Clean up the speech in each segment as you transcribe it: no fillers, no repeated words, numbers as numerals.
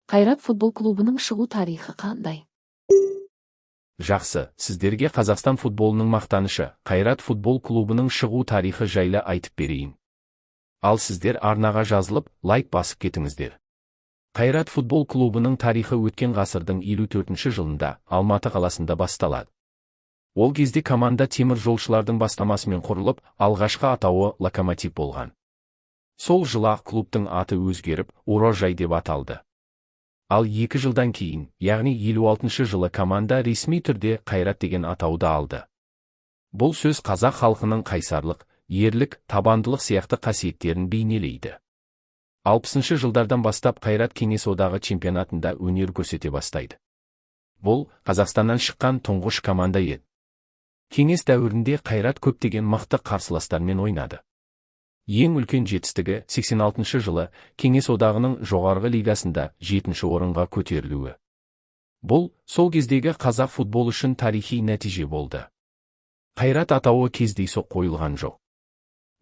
Қайрат футбол клубының шығу тарихы қандай? Жақсы, сіздерге Қазақстан футболының мақтанышы, Қайрат футбол клубының шығу тарихы жайлы айтып берейін. Ал сіздер арнаға жазылып, лайк басып кетіңіздер. Қайрат футбол клубының тарихы өткен ғасырдың 54 жылында Алматы қаласында басталады. Ол кезде команда темір жолшылардың бастамасымен құрылып, алғашқы атауы «Локомотив» болған. Сол жылы-ақ клубтың аты өзгеріп, «Урожай» деп аталды. Ал 2 жылдан кейін, яғни 56 жылы команда ресми түрде «Қайрат» деген атауды алды. Бұл сөз қазақ халқының қайсарлық, ерлік, табандылық сияқты қасиеттерін бейнелейді. 60 жылдардан бастап Қайрат Кеңес Одағы чемпионатында өнер көрсете бастайды. Бұл Қазақстаннан шыққан тұңғыш команда еді. Кеңес дәуірінде Қайрат көптеген мықты қарсыластармен ойнады. Ең үлкен жетістігі – 86 жылы Кеңес Одағының жоғарғы лигасында жетінші орынға көтерілуі. Бұл сол кездегі қазақ футболы үшін тарихи нәтиже болды. Қайрат атауы кездейсоқ қойылған жоқ.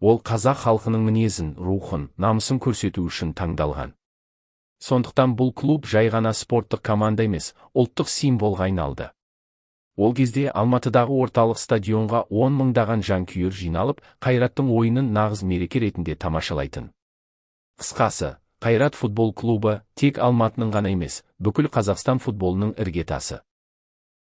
Ол қазақ халқының мінезін, рухын, намысын көрсету үшін таңдалған. Сондықтан бұл клуб жай ғана спорттық команда емес, ұлттық символға айналды. Ол кезде Алматыдағы орталық стадионға 10 мыңдаған жанкүйер жиналып, Қайраттың ойынын нағыз мереке ретінде тамашалайтын. Қысқасы, Қайрат футбол клубы тек Алматының ғана емес, бүкіл Қазақстан футболының іргетасы.